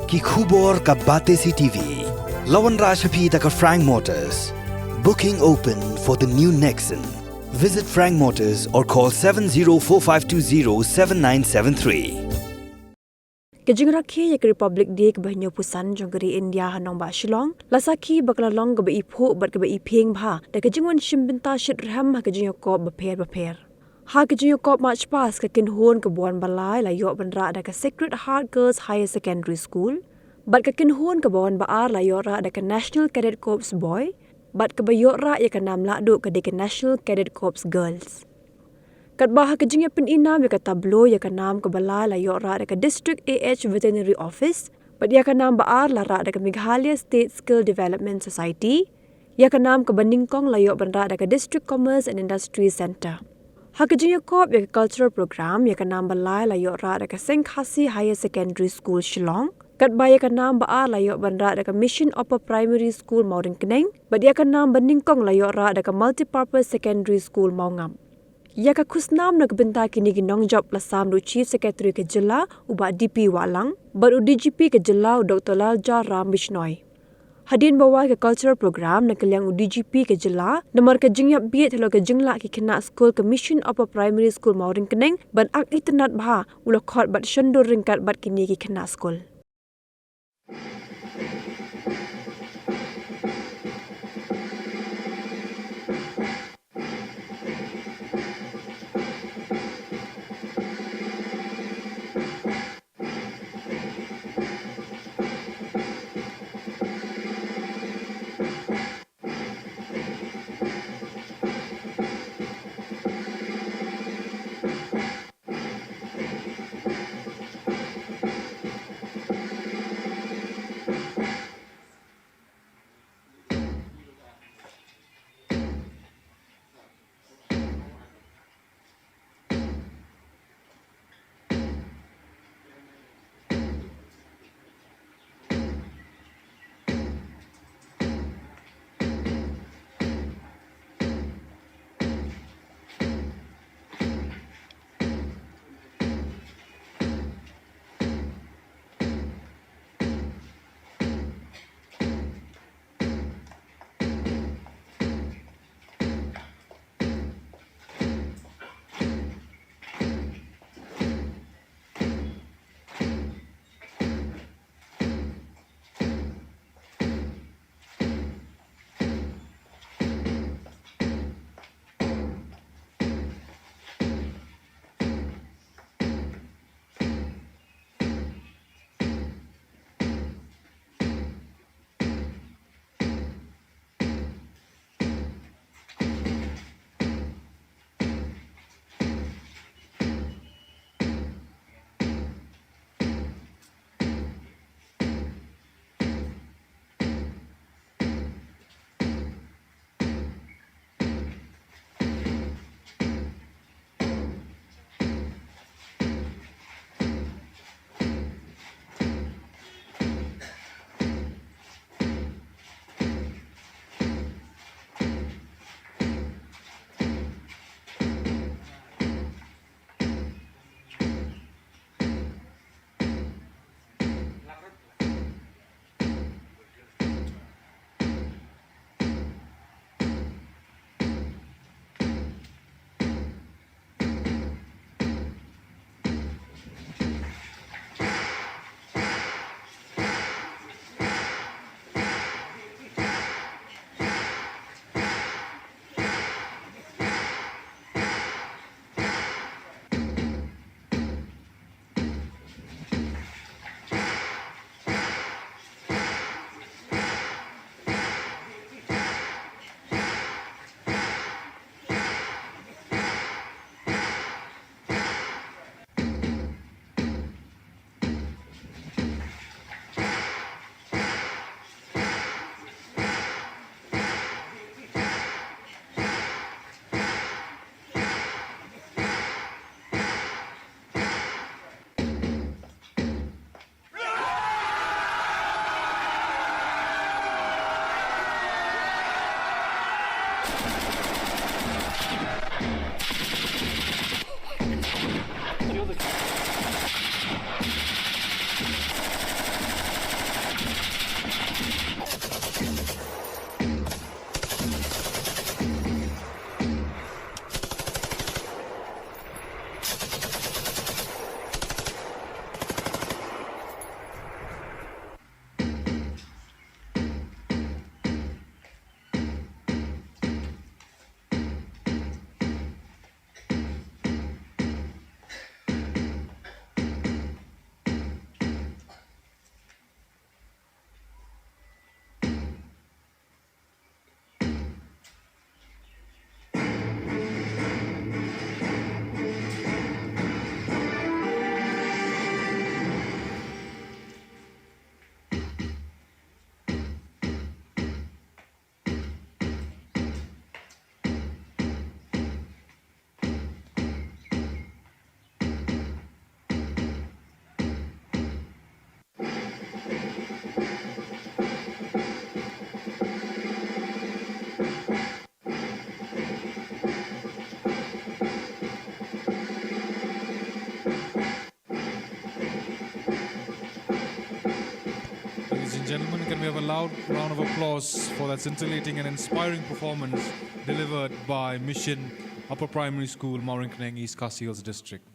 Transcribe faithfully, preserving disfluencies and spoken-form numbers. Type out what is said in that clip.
Ki khubor ka Batesi T V. La wanrah sha phi da ka Frank Motors. Booking open for the new Nexon. Visit Frank Motors or call seven zero four five two zero seven nine seven three. Ka jingrakhe ïa ka Republic Day kaba hynñiewphew san jong ka ri India ha nongbah Shillong la sakhi ba ka la long kaba iphuh bad kaba iphieng bha da ka jingwan shim bynta shitrhem ha ka jingïakop bapher bapher. Ha ka jingïakop March Past, ka kynhun kaba wan ba lai la ïoh ban rah da ka Sacred Heart Girls Higher Secondary School, bad ka kynhun kaba wan ba ar la ïoh rah da ka National Cadet Corps Boy, bad kaba ïoh rah ïa ka nam lahduh ka dei ka National Cadet Corps Girls. Katba ha ka jingïapyni nam ïa ka tableau, ïa ka nam kaba lai la ïoh rah da ka District A H Veterinary Office, bad ïa ka nam ba ar la rah da ka Meghalaya State Skill Development Society, ïa ka nam kaba nyngkong la ïoh ban rah da ka District Commerce and Industry Centre. Ha ka jingïakop ïa ka cultural program, ïa ka nam ba lai la ïoh rah da ka Seng Khasi Higher Secondary School Shillong, katba ïa ka nam ba ar la ïoh ban rah da ka Mission Upper Primary School Mawryngkneng, bad ïa ka nam ba nyngkong la ïoh rah da ka Multipurpose Secondary School Mawngap. Ïa ka khusnam na ka bynta kine ki nongjop la sam da u Chief Secretary ka jylla, u Bah D P Wahlang, bad u D G P ka jylla, u Doctor Laljaram Bishnoi. Hadien ba wai ka cultural program, na ka liang u D G P ka jylla, namar ka jingïap bieit halor ka jinglah ki khynnah skul ka Mission Upper Primary School Mawryngkneng ban ak itynnad bha, u la khot bad shon dur ryngkat bad kine ki khynnah skul. Gentlemen, can we have a loud round of applause for that scintillating and inspiring performance delivered by Mission Upper Primary School, Mawryngkneng, East Khasi Hills District?